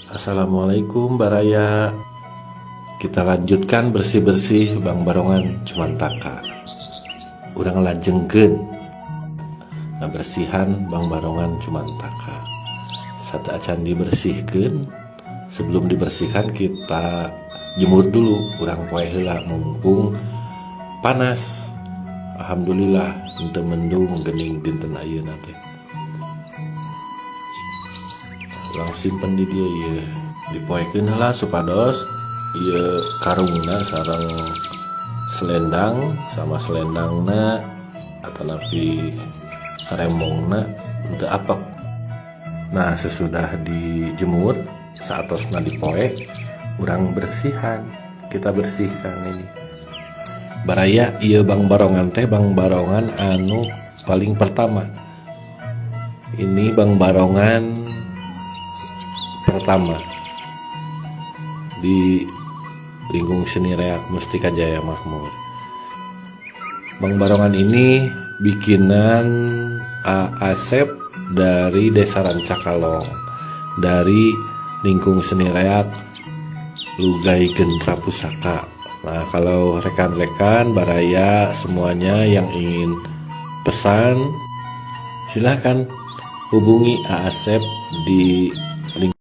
Assalamualaikum, Baraya. Kita lanjutkan bersih-bersih Bang Barongan Cumantaka. Urang lajengkeun bersihan Bang Barongan Cumantaka. Sateuacan dibersihkan, sebelum dibersihkan kita jemur dulu. Urang poe heula, mumpung panas. Alhamdulillah henteu mendung gening dinten ayeuna teh. Urang simpen di dieu ieu, dipoekeun heula supados ieu karungna sareng selendang sama selendangna atanapi karembongna henteu apek. Nah, sesudah dijemur, saatosna dipoe, urang bersihan. Kita bersihkan ini, Baraya. Ieu Bang Barongan teh Bang Barongan anu paling pertama. Ini Bang Barongan pertama di lingkung seni reak Mustika Jaya Makmur. Bang Barongan ini bikinan Asep dari Desa Rancakalong, dari lingkung seni reak Lugai Gentra Pusaka. Nah, kalau rekan-rekan Baraya semuanya yang ingin pesan, silahkan hubungi Asep di link.